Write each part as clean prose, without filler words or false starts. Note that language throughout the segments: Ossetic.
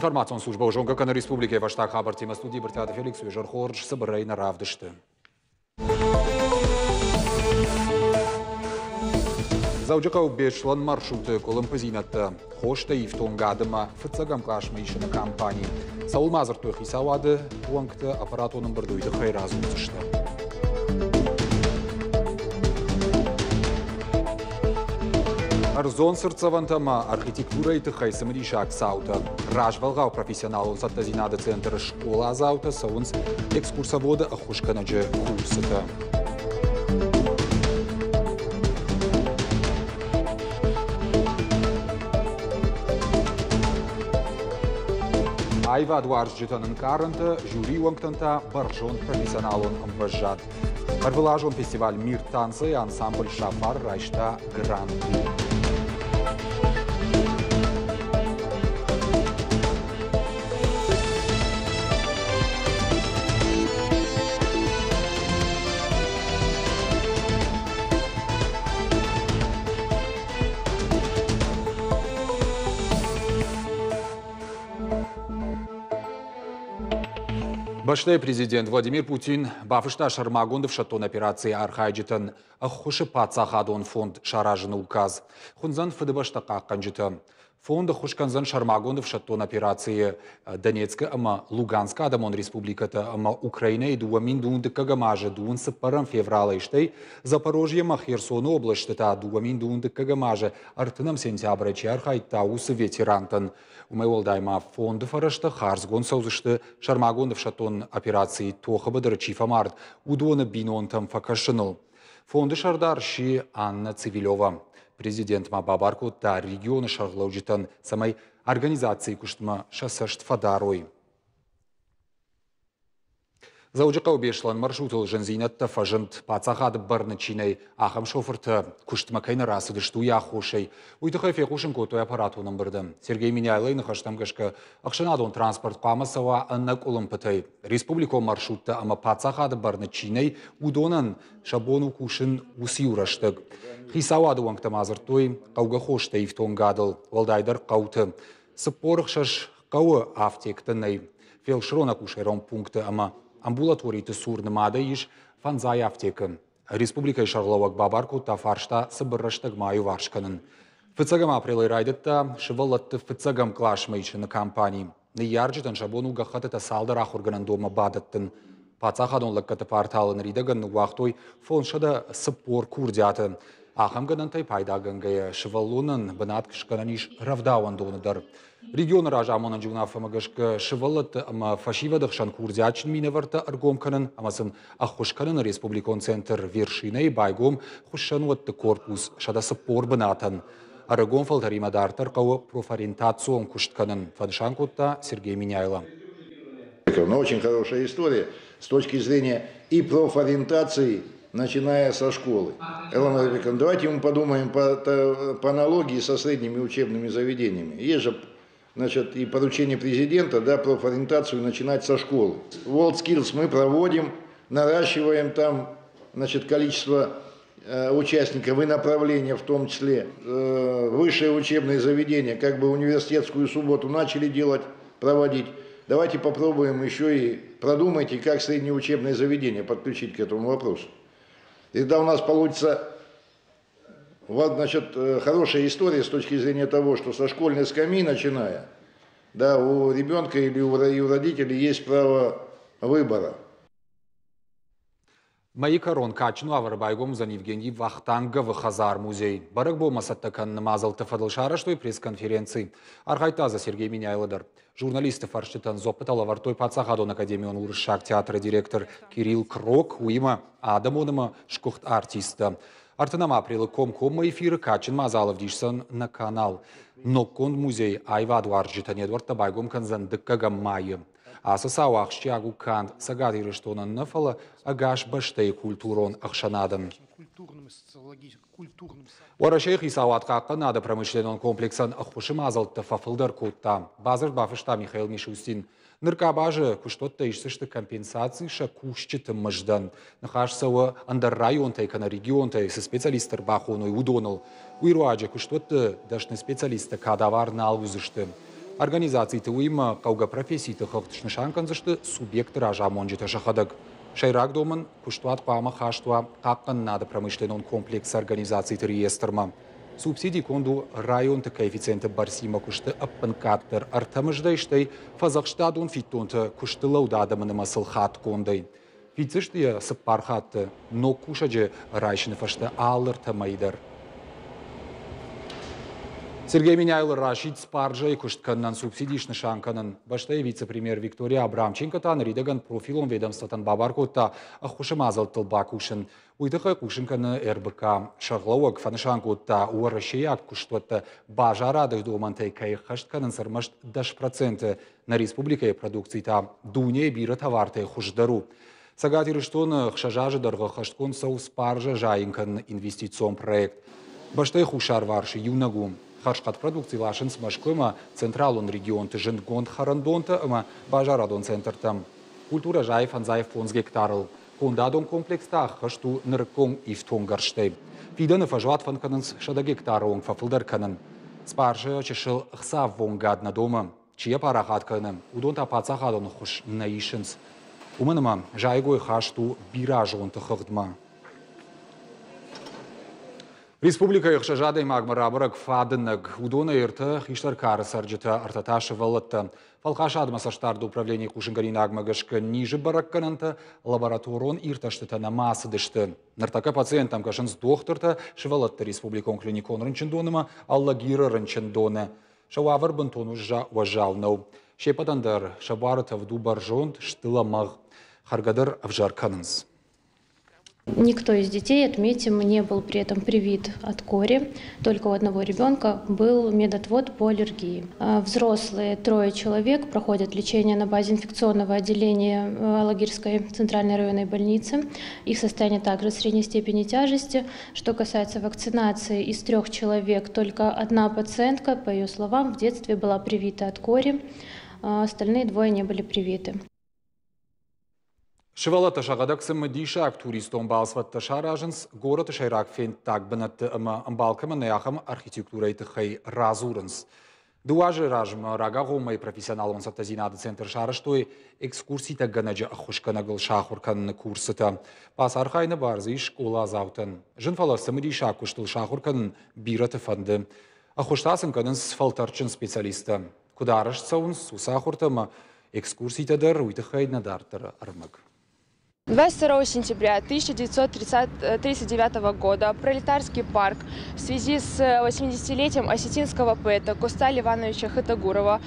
Информацион службӕ зонгӕ кӕны республикӕйы фӕстаг хабӕрттимӕ студийы Брытъиаты Феликс уе хорз цыбырӕй нӕ равдысты. Дзӕуджыхъӕуы Беслӕн маршруты къуылымпыдзинӕдтӕ, хостӕ ифтонгад ӕмӕ фыццӕгӕм къласмӕ исыны кампани. Цӕуыл ма дзырдтой хицауады уӕнгтӕ аппаратон ӕмбырды, уый тыххӕй радзурдзысты. Ӕрдзон цыртдзӕвӕнтӕ ӕмӕ архитектурӕйы тыххӕй цымыдисаг цаутӕ. Развӕлгъау профессионалон цӕттӕдзинады центры скъоладзаутӕ цӕуынц экскурсоводы ӕххуысгӕнӕджы курсытӕ. Аивадуарзджытӕн ӕнкъарӕнтӕ, жюрийы уӕнгтӕн та бӕрзонд профессионалон ӕмвӕзад. Ӕрвылазон фестиваль «Мир танца»-йы ансамбль «Сафар» райста гран-при. Бӕстӕйы президент Владимир Путин бафыста сӕрмагонд ӕфсӕддон операцийы архайджытӕн ӕххуысы паддзахадон фонд саразыны указ. Хуындзӕн Фыдыбӕстӕ хъахъхъӕнджытӕ. Фонд ӕххуыс кӕндзӕн сӕрмагонд ӕфсӕддон операцийы Донецкы ӕмӕ Луганскы адӕмон республикӕтӕ ӕмӕ Украинӕйы 2022 азы 24 февралӕй, стӕй Запорожье ӕмӕ Херсоны облӕсты та 2022 азы 30 сентябрӕй чи архайдта, уыцы ветерантӕн. Уымӕй уӕлдай ма фонды фӕрӕзтӕ хардзгонд цӕудзысты сӕрмагонд ӕфсӕддон операцийы тохы быдыры чи фӕмард, уыдоны бинонтӕм фӕкӕсыныл. Фонды сӕрдар сси Анна Цивилева. Президент ма бабар кодта регионы сӕргълӕуджытӕн, цӕмӕй организацийы куыстмӕ сӕ цӕст фӕдарой. Дзӕуджыхъӕуы Беслӕн маршрутыл зындзинӕдтӕ фӕзынд. Паддзахады бӕрны чи нӕй, ахӕм шофыртӕ куыстмӕ кӕй нӕ рацыдысты, уый аххосӕй. Уый тыххӕй фехъусын кодтой аппаратон ӕмбырды. Сергей Меняйлойы ныхӕстӕм гӕсгӕ, ӕхсӕнадон транспорт хъуамӕ цӕуа ӕнӕкъуылымпытӕй. Республикон маршруттӕ ӕмӕ паддзахады бӕрны чи нӕй, уыдонӕн сӕ бон у кусын уыцы-иу рӕстӕг. Хицауады уӕнгтӕ ма дзырдтой хъӕугӕ хостӕ ифтонгадыл, уӕлдайдӕр хъӕуты. 46 хъӕуы афтектӕ нӕй. Фелсырон-акушерон пункты ӕмӕ амбулаториты цур нымадӕй ис фӕндзай афтекы. Республикӕйы сӕргълӕууӕг бабар кодта фарста цыбыр рӕстӕгмӕ аиуварс кӕнын. Фыццӕгӕм апрелӕй райдыдта сывӕллӕтты фыццӕгӕм къласмӕ исыны кампани. Ныййарджытӕн сӕ бон у гӕххӕттытӕ цалдӕр ахуыргӕнӕндонмӕ бадӕттын. Паддзахадон лӕггӕдты порталы ныридӕгӕн ныууагътой 540 курдиаты. Ахӕм гӕнӕнтӕй пайдагӕнгӕйӕ сывӕллонӕн бынат скӕнӕн ис рӕвдауӕндоны дӕр. Регионы разамонӕджы уынаффӕмӕ гӕсгӕ сывӕллӕтты ӕмӕ фӕсивӕды хсӕн курдиатджын минӕвӕрттӕ ӕргом кӕнын ӕмӕ сын ӕххуыс кӕныны республикон центр Вершина-йы байгом хуыссӕнуӕтты корпус 140 бынатӕн. Ӕрыгон фӕлтӕримӕ дарддӕр хъӕуы профориентацион куыст кӕнын, фӕнысан кодта Сергей Меняйло. Но очень хорошая история с точки зрения и профориентации, начиная со школы. Элла Викторовна, давайте мы подумаем по аналогии со средними учебными заведениями. Есть же, значит, и поручение президента, да, профориентацию начинать со школы. WorldSkills мы проводим, наращиваем там, значит, количество участников и направления в том числе. Высшее учебное заведение, как бы университетскую субботу начали делать, проводить. Давайте попробуем еще и продумайте, как среднее учебное заведение подключить к этому вопросу. И тогда у нас получится вот, значит, хорошая история с точки зрения того, что со школьной скамьи начиная, да, у ребенка или у родителей есть право выбора. Мӕйы кӕрон кадджын уавӕры байгом уыдзӕн Евгений Вахтанговы хӕдзар-музей. Бӕрӕгбонмӕ цӕттӕ кӕныны мадзӕлтты фӕдыл сарӕзтой пресс-конференци. Архайдта дзы Сергей Меняйло дӕр. Журналистты фӕрстытӕн дзуаппытӕ лӕвӕрдтой Паддзахадон академион уырыссаг театры директор Кирилл Крок, уыимӕ адӕмон ӕмӕ сгуыхт артисттӕ. 30 апрелы комкоммӕ эфиры кадджын мадзал ӕвдисдзӕн нӕ канал. Ноггонд музей аивадуарзджытӕн йӕ дуӕрттӕ байгом кӕндзӕн дыккӕгӕм майы. Ацы цау ахсджиаг у канд Цӕгат Ирыстонӕн нӕ, фӕлӕ ӕгас бӕстӕйы культурон ӕхсӕнадӕн. Уӕрӕсейы хицауад хъахъхъӕнады промышленнон комплексӕн ӕххуысы мадзӕлттӕ фӕфылдӕр кодта. Бадзырд бафыста Михаил Мишустин. Ныр къабазы куыстуӕттӕ исдзысты компенсаци сӕ кусджыты мыздӕн. Ныхас цӕуы ӕндӕр районтӕй кӕнӕ регионтӕй цы специалисттӕ ӕрбахоной, уыдоныл. Уый руаджы куыстуӕтты дӕсны специалисттӕ кадавар нал уыдзысты. Организациты, уыимӕ хъӕугӕ професситы хыгъд снысан кӕндзысты субъекты разамонджытӕ сӕхӕдӕг. Сӕйраг домӕн куыстуат хъуамӕ хаст уа хъахъхъӕнынады промышленнон комплексы организациты реестрмӕ. Субсиди конд у районты коэффициенты бӕрцимӕ куысты ӕппынкъаддӕр ӕртӕ мыздӕй, стӕй фӕдзӕхстадон фиддонты куысты лӕуд адӕмы нымӕцыл хатгондӕй. Фиддзысты йӕ цыппар хатты ног кусӕджы райсыны фӕстӕ алы ӕртӕ мӕйы дӕр. Сергей Меняйло расидт спаржӕйы куыст кӕнынӕн субсиди снысан кӕнын. Бӕстӕйы вице-премьер Виктория Абрамченко та ныридӕгӕн профилон ведомствотӕн бабар кодта ӕххуысы мадзӕлттыл бакусын. Уый тыххӕй хъусын кӕны РБК. Сӕргълӕууӕг фӕнысан кодта, уӕрӕсейаг куыстуӕттӕ базарады домӕнтӕй кӕй ӕххӕст кӕнынц ӕрмӕст 10%, нӕ республикӕйы продукци та дунейы бирӕ товартӕй хуыздӕр у. Цӕгат Ирыстоны 6 азы дӕргъы ӕххӕстгонд цӕуы спаржӕ зайын кӕныны инвестицион проект. Бӕстӕйы хуссарварсы иунӕг у. Хӕрзхъӕд продукци ласынц Мӕскуымӕ, централон регионты зындгонд хӕрӕндонтӕ ӕмӕ базарадон центртӕм. Культурӕ зайы 55 гектарыл. Кондадон комплекс та ӕххӕст у нырыккон ифтонггӕрзтӕй. Фидӕны фӕзуат фӕнд кӕнынц 100 гектары онг фӕфылдӕр кӕнын. Спаржӕ чысыл ӕхцаввонгад нӕ домы. Чи йӕ парахат кӕны, уыдон та паддзахадон ӕххуыс нӕ исынц. Уымӕн ӕмӕ зайӕгой хаст у бирӕазонты хыгъдмӕ. Республикӕйы ӕхсӕз адӕймагмӕ рабӕрӕг фадынӕг. Уыдонӕй ӕртӕ хистӕр кары цӕрджытӕ, ӕртӕ та сывӕллӕттӕ. Фӕлхасадмӕ цӕстдарды управленийы хъусынгӕнинагмӕ гӕсгӕ низы бӕрӕггӕнӕнтӕ лабораторон иртӕстытӕ нӕма ацыдысты. Ныртӕккӕ пациенттӕм кӕсынц дохтыртӕ, сывӕллӕтты республикон клиникон рынчындоны ӕмӕ Алагиры рынчындоны. Сӕ уавӕр бынтон уӕззау нӕу. Се ппӕтӕн дӕр сӕ буары тӕвд у бӕрзонд, сты лӕмӕгъ. Хӕргӕ дӕр ӕвзӕр кӕнынц. Никто из детей, отметим, не был при этом привит от кори. Только у одного ребенка был медотвод по аллергии. Взрослые трое человек проходят лечение на базе инфекционного отделения Алагирской центральной районной больницы. Их состояние также средней степени тяжести. Что касается вакцинации, из трех человек только одна пациентка, по ее словам, в детстве была привита от кори, остальные двое не были привиты. Сывӕллӕттӕ сӕхӕдӕг цымыдисаг туристон балцвӕдтӕ саразынц горӕты сӕйраг фенддаг бынӕтты ӕмӕ ӕмбал кӕмӕн нӕй, ахӕм архитектурӕйы тыххӕй радзурынц. Дыууӕ азы размӕ рагагъоммӕйы профессионалон цӕттӕдзинады центр сарӕзтой экскурситӕгӕнӕджы ӕххуысгӕнӕгыл сахуыр кӕныны курсытӕ. Бацархайыны бар дзы ис скъоладзаутӕн. Зын, фӕлӕ цымыдисаг куыстыл сахуыр кӕнын бирӕты фӕнды. Ӕххуыс та сын кӕнынц фӕлтӕрдджын специалисттӕ. Куыд арӕзт цӕуынц уыцы ахуыртӕ ӕмӕ экскурситӕ дӕр, уый тыххӕй нӕ дарддӕры ӕрмӕг. 22 сентября 1939 года Пролетарский парк в связи с 80-летием осетинского поэта Коста Ливановича Хетагурова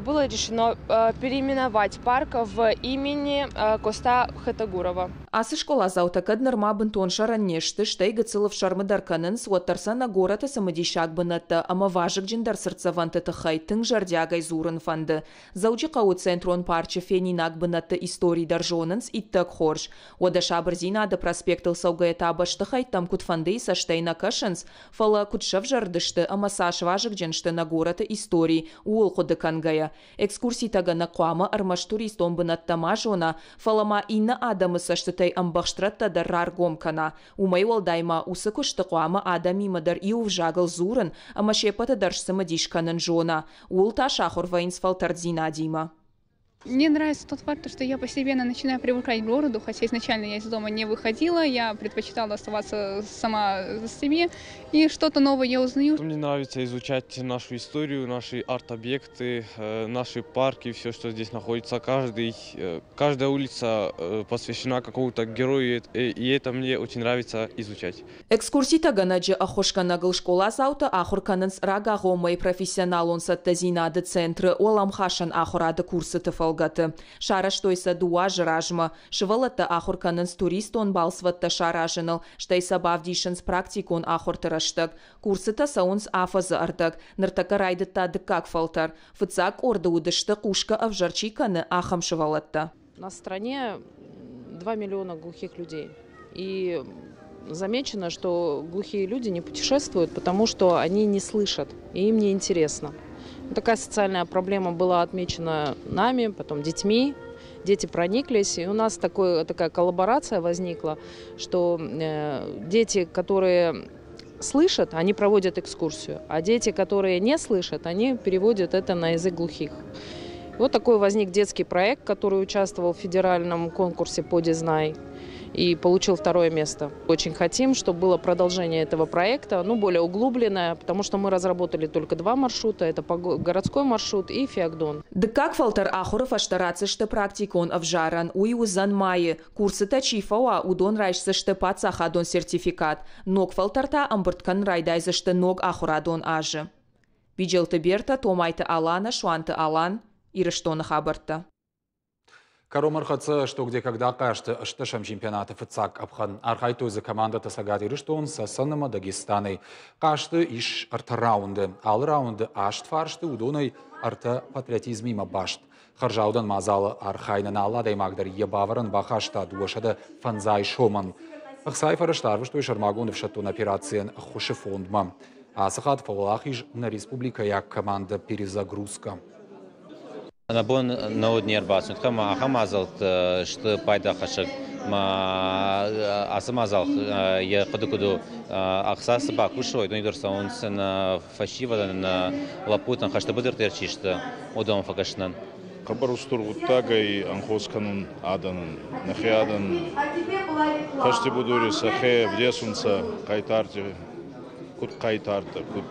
было решено переименовать парк в имени Коста Хетагурова. Ацы скъоладзаутӕ кӕд нырма бынтон сӕрӕн не сты, стӕй гыццыл ӕфсӕрмы дӕр кӕнынц, уӕддӕр сӕ нӕ горӕты цымыдисаг бынӕттӕ ӕмӕ вазыгджындӕр цыртдзӕвӕнты тыххӕй тынг зӕрдиагӕй дзурын фӕнды. Дзӕуджыхъӕуы центрон парчы фенинаг бынӕтты истори дӕр зонынц иттӕг хорз. Уӕдӕ Сабырдзинады проспектыл цӕугӕйӕ та бӕстыхӕйттӕм куыдфӕндыйы цӕстӕй нӕ кӕсынц, фӕлӕ куыд сӕвзӕрдысты ӕмӕ цас вазыгджын сты нӕ горӕты истори, ууыл хъуыды кӕнгӕйӕ. Экскурситӕгӕнӕг хъуамӕ ӕрмӕст туристон бынӕттӕ ма зона, фӕлӕ ма иннӕ адӕмы цӕстытӕй ӕмбӕхст рӕттӕ дӕр раргом кӕна. Уымӕй уӕлдай ма уыцы куысты хъуамӕ адӕмимӕ дӕр иу ӕвзагыл дзурын ӕмӕ се ппӕты дӕр сцымыдис кӕнын зона. Ууыл та сахуыр вӕййынц фӕлтӕрддзинадимӕ. Мне нравится тот факт, что я постепенно начинаю привыкать к городу, хотя изначально я из дома не выходила, я предпочитала оставаться сама себе, и что-то новое я узнаю. Мне нравится изучать нашу историю, наши арт-объекты, наши парки, все, что здесь находится. Каждая улица посвящена какому-то герою, и это мне очень нравится изучать. Экскурситӕгӕнӕджы ӕххуысгӕнӕгыл скъоладзаутӕ ахуыр кӕнынц рагагъоммӕйы профессионалон цӕттӕдзинады центры уӕлӕмхасӕн ахуырады курсыты фӕлгӕты. Сарӕзтой сӕ дыууӕ азы размӕ. Сывӕллӕттӕ ахуыр кӕнынц туристон балцвӕдтӕ саразыныл, стӕй сӕ бавдисынц практикон ахуырты рӕстӕг. Курсытӕ цӕуынц афӕдзы ӕрдӕг. Ныртӕккӕ райдыдта дыккаг фӕлтӕр. Фыццаг къорды уыдысты, хъусгӕ ӕвзӕр чи кӕны, ахӕм сывӕллӕттӕ. У нас в стране 2 миллиона глухих людей. И замечено, что глухие люди не путешествуют, потому что они не слышат, и им не интересно. Такая социальная проблема была отмечена нами, потом детьми. Дети прониклись, и у нас такая коллаборация возникла, что дети, которые слышат, они проводят экскурсию, а дети, которые не слышат, они переводят это на язык глухих. Вот такой возник детский проект, который участвовал в федеральном конкурсе «Поди знай» и получил второе место. Очень хотим, чтобы было продолжение этого проекта, ну, более углубленное, потому что мы разработали только два маршрута. Это городской маршрут и Фиагдон. Дыккаг фӕлтӕр ахуыры фӕстӕ ратдзысты практикон ӕвзарӕн. Уый уыдзӕн майы. Курсытӕ чи фӕуа, уыдон райсдзысты паддзахадон сертификат. Ног фӕлтӕр та ӕмбырд кӕнын райдайдзысты ног ахуырадон азы. Биджелты Берта, Томайты Алана, Суанты Алан, Ирыстоны хабӕрттӕ. Кӕронмӕ ӕрхӕццӕ «Что где когда» хъазты ӕстдӕсӕм чемпионаты фыццаг къӕпхӕн. Архайдтой дзы командӕтӕ Цӕгат Ирыстон, Цӕцӕн ӕмӕ Дагестанӕй. Хъазты ис ӕртӕ раунды. Алы раунды аст фарсты, уыдонӕй ӕртӕ патриотизмимӕ баст. Хӕрзаудӕн мадзалы архайынӕн алы адӕймаг дӕр йӕ бавӕрӕн бахаста 250 сомӕн. Ӕхцайы фӕрӕзтӕ арвыстой сӕрмагонд ӕфсӕддон операцийӕн ӕххуысы фондмӕ. Ацы хатт фӕуӕлахиз нӕ республикӕйаг командӕ «Перезагрузка». Нӕ бон нӕ уыд не рбацыд, ӕмӕ ахӕм мадзӕлттӕ сты пайдахӕссӕг. Ма ацы мадзал йӕ хъуыды куыд у, ӕхца цы бакусой, уыдон дӕр цӕуынц нӕ фӕсивӕдӕн, нӕ лӕппутӕн, хӕсты быдырты чи сты, уыдон фӕкӕсынӕн. Хъӕбӕр устур гъуддагӕй анхос кӕнун адӕнӕн. Нӕхе адӕн хӕсти будури сӕхе ӕвдесунцӕ хъайтарти, куд хъайтартӕ, куд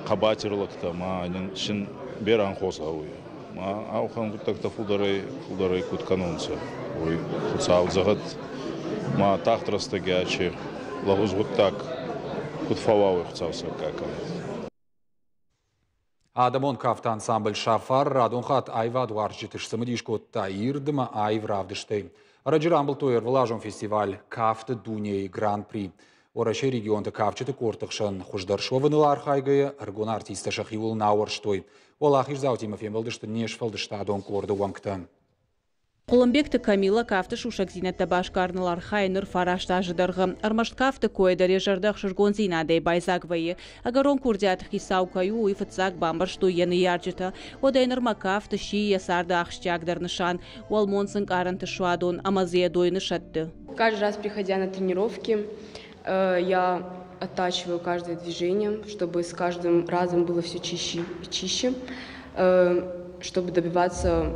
хъӕбатир лӕгтӕ ма син берӕ анхос гъӕуй. Ма ауӕхӕн гъуддӕгтӕ фулдӕрӕй фулдӕрӕй куд кӕнонцӕ, уой Хуцау зӕгъӕд, ма тагъд рӕстӕги ачи лӕгъуз гъуддаг куд фӕууа, уой Хуцау саккаг кӕнӕд. Адӕмон кафты ансамбль «Сафар» радон хатт аивадуарзджыты сцымыдис кодта ирд ӕмӕ аив равдыстӕй. Ӕрӕджы рамбылдтой ӕрвылазон фестиваль «Кафты дунейы гран-при». Уӕрӕсейы регионты кафджыты къордты хсӕн хуыздӕр суӕвыныл архайгӕйӕ, ӕрыгон артисттӕ сӕхиуыл нӕ ауӕрстой. Уӕлахиздзаутимӕ фембӕлдысты не сфӕлдыстадон къорды уӕнгтӕ. Хъуылымбегты Камила кафты сусӕгдзинӕдтӕ басгарыныл архайы ныр 9 азы дӕргъы. Ӕрмӕст кафты койӕ дӕр йӕ зӕрдӕ ӕхсызгондзинадӕй байдзаг вӕййы. Ӕгӕрон курдиаты хицау кӕй у, уый фыццаг бамбӕрстой йӕ ныййарджытӕ. Уӕдӕй нырмӕ кафт сси йӕ царды ахсджиагдӕр нысан, уӕлмонц ӕнкъарӕнты суадон ӕмӕ дзы йӕ дойны сӕтты. Каждый раз, приходя на тренировки, я оттачиваю каждое движение, чтобы с каждым разом было все чище и чище, чтобы добиваться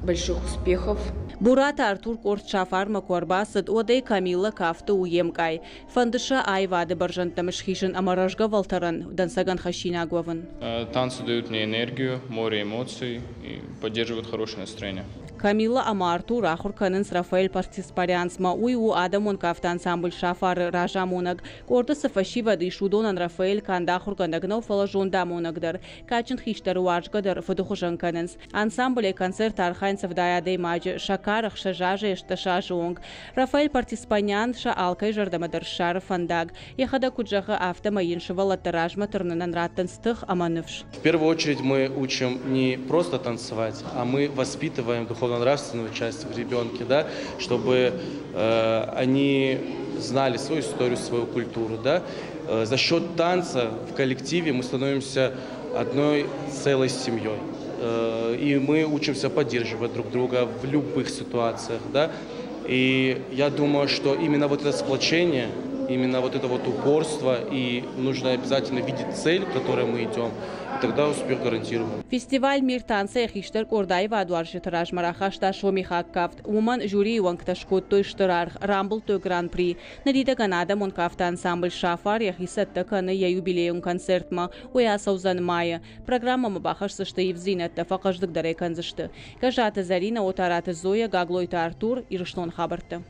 больших успехов. Бураты Артур къорд Сафармӕ куы ӕрбацыд, уӕд ӕй Камилла кафты у йе мкъай. Фӕнды сӕ аивады бӕрзӕндтӕм схизын ӕмӕ рӕзгӕ фӕлтӕрӕн дӕнцӕгӕн хӕссинаг уӕвын. Танцы дают мне энергию, море эмоций и поддерживают хорошее настроение. Камилла ӕмӕ Артур ахуыр кӕнынц Рафаэль Партиспарянцмӕ. Уый у адӕмон кафты ансамбль «Сафары» разамонӕг. Къорды цы фӕсивӕд ис, уыдонӕн Рафаэль канд ахуыргӕнӕг нӕу, фӕлӕ зондамонӕг дӕр. Кадджын хистӕры уарзгӕ дӕр фыды хуызӕн кӕнынц. Ансамблӕй концерты архайынц 70 адӕймаджы, сӕ кар 6 азӕй 18 азы онг. Рафаэль Партиспанян сӕ алкӕй зӕрдӕмӕ дӕр ссары фӕндаг. Йӕхӕдӕг куыд зӕгъы, афтӕмӕй йын сывӕллӕттӕ размӕ тырнынӕн раттынц тых ӕмӕ ныфс. В первую очередь мы учим не просто танцевать, а мы воспитываем духовно-нравственную часть в ребенке, да, чтобы они знали свою историю, свою культуру. Да. За счет танца в коллективе мы становимся одной целой семьей. И мы учимся поддерживать друг друга в любых ситуациях. Да? И я думаю, что именно вот это сплочение, именно вот это вот упорство, и нужно обязательно видеть цель, к которой мы идем, и тогда успех гарантирован. Фестиваль «Мир танца» хистӕр къорд аивадуарзджыты размӕ рахаста сомихаг кафт. Уымӕн жюрийы уӕнгтӕ скодтой стыр аргъ, рамбылдтой гран-при. Ныридӕгӕн адӕмон кафты ансамбль «Сафар» йӕхи цӕттӕ кӕны йӕ юбилейон концертмӕ. Уый ацӕудзӕн майы. Программӕмӕ бахӕсдзысты ивддзинӕдтӕ, фӕхъӕздыгдӕр ӕй кӕндзысты. Гӕззаты Зӕринӕ, Отараты Зоя, Гаглойты Артур, Ирыстон хабӕрттӕ.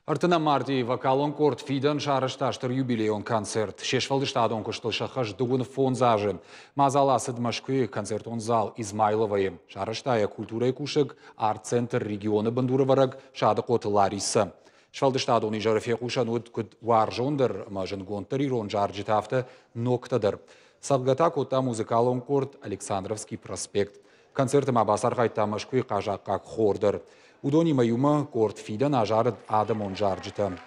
30 мартъийы вокалон къорд «Фидӕн» сарӕзта стыр юбилейон концерт. Се сфӕлдыстадон куыстыл сӕххӕст 35 азы. Мадзал ацыд Мӕскуыйы концертон зал «Измайловойы». Сарӕзта йӕ культурӕйы кусӕг, арт-центр «Регионы» бындурӕвӕрӕг Садыхъоты Ларисӕ. Сфӕлдыстадон изӕры фехъусӕн уыд куыд уарзондӕр ӕмӕ зындгонддӕр ирон зарджытӕ, афтӕ ногтӕ дӕр. Цӕгъдгӕ та кодта музыкалон къорд «Александровский проспект». Концерты ма бацархайдта Мӕскуыйы хъазахъхъаг хор дӕр. Уыдонимӕ иумӕ къорд «Фидӕн» азарыд адӕмон зарджытӕ.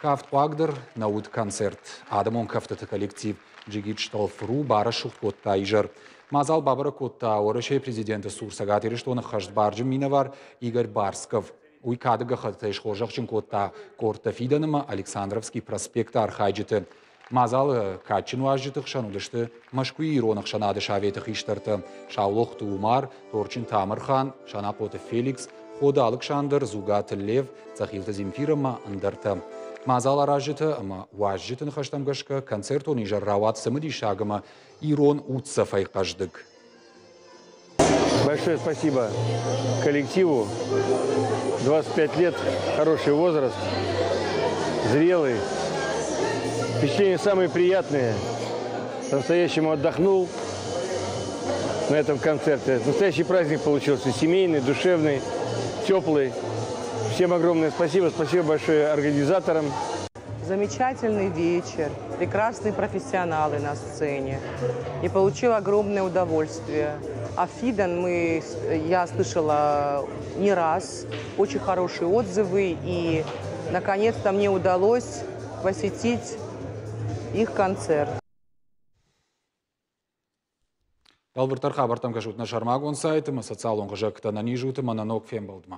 Кафтхъуаг дӕр нӕ уыд концерт. Адӕмон кӕфтыты коллектив «Джигит Штолфру» барӕсугъд кодта изӕр. Мадзал бабӕрӕг кодта Уӕрӕсейы президенты цур Цӕгат Ирыстоны хӕстбарджын минӕвар Игорь Барсков. Уый кады гӕххӕттӕй схорзӕхджын кодта къордтӕ Фидӕн ӕмӕ Александровский проспекты архайджыты. Мадзалы кадджын уазджыты хсӕн уыдысты Мӕскуыйы ирон ӕхсӕнады советы хистӕртӕ Саулохты Умар, Торчынты Амырхан, Санахъоты Феликс, Ходы Алыксандр, Дзугаты Лев, Цъӕхилты Земфир ӕмӕ ӕндӕртӕ. Мадзал аразджытӕ ӕмӕ уазджыты ныхӕстӕм гӕсгӕ концертон изӕр рауад цымыдисаг ӕмӕ ирон уддзӕфӕй хъӕздыг. Большое спасибо коллективу. 25 лет, хороший возраст, зрелый. Впечатления самые приятные. По-настоящему отдохнул на этом концерте. Настоящий праздник получился, семейный, душевный, теплый. Всем огромное спасибо. Спасибо большое организаторам. Замечательный вечер, прекрасные профессионалы на сцене. И получила огромное удовольствие. А Фидӕн я слышала не раз, очень хорошие отзывы. И, наконец-то, мне удалось посетить их концерт. Бӕлвырддӕр хабӕрттӕм кӕсут нӕ сӕрмагонд сайты ӕмӕ социалон хызӕгтӕ. Ӕнӕниз ут ӕмӕ нӕ ног фембӕлдмӕ.